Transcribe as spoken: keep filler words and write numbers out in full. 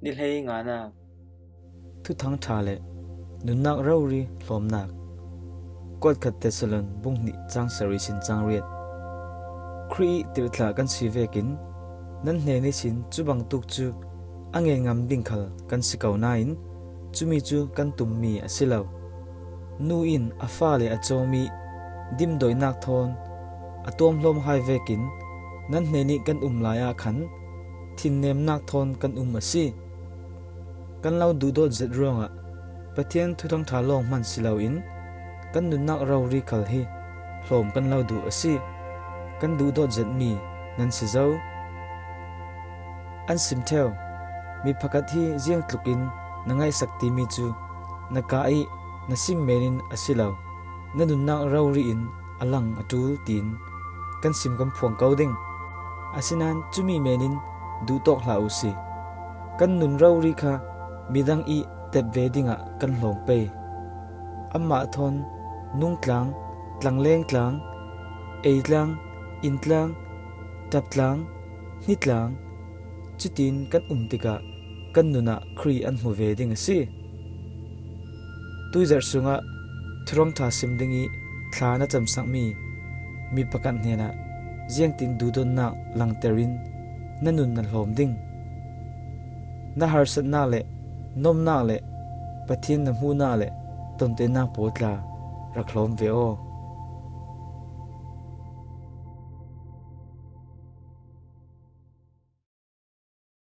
Ti hlei ngana. Thuthang ṭha le nunnak rori hlawmnak. Kuat khat Thesalon bung hnih chang sarih sin chang riat. Khrih tirhthlah kan si vekin nan hnen ihsin cubangtuk cu a ngen ngam ding khal kan si ko nain cumi cu kan tummi a si lo. Nu in a fale a cawm ih dimdawinak thawn a tuamhlawm hai vekin nan hnenih kan um lai ah khan thinnemnak thawn kan um a si. Kan lo duhdawt zet ruangah Pathian thuthang ṭha lawng hman si loin kan nunnak rori khal hi hlawm kan lo duh a si. Kan duhdawt zetmi nan si zo. An sim ṭheu. Mi pakhat hi ziangtlukin na ngaihsak timi cu na ka ih na sim menin a si lo, na nunnak rori in a lang a ṭul tiin kan sim kan phuang ko ding. Asinain cumi menin duhtawk hlah uhsi. Kan nun rori kha midang ih tep ve dingah kan hlawm pei. Amah thawn nungtlang, tlangleng tlang, eitlang, inntlang, ṭaptlang, hnitlang, cutin kan um tikah kan nunah Khrih an hmu ve ding a si. Tuizarh sungah thurang ṭha sim ding ih thla na camsakmi mi pakhat hnenah ziangtin duhdonnak langter in na nun na hlawm ding? Na harsatnak le nomnak le Pathian na hmuhnak le tontenak pawl tla rak hlawm ve aw.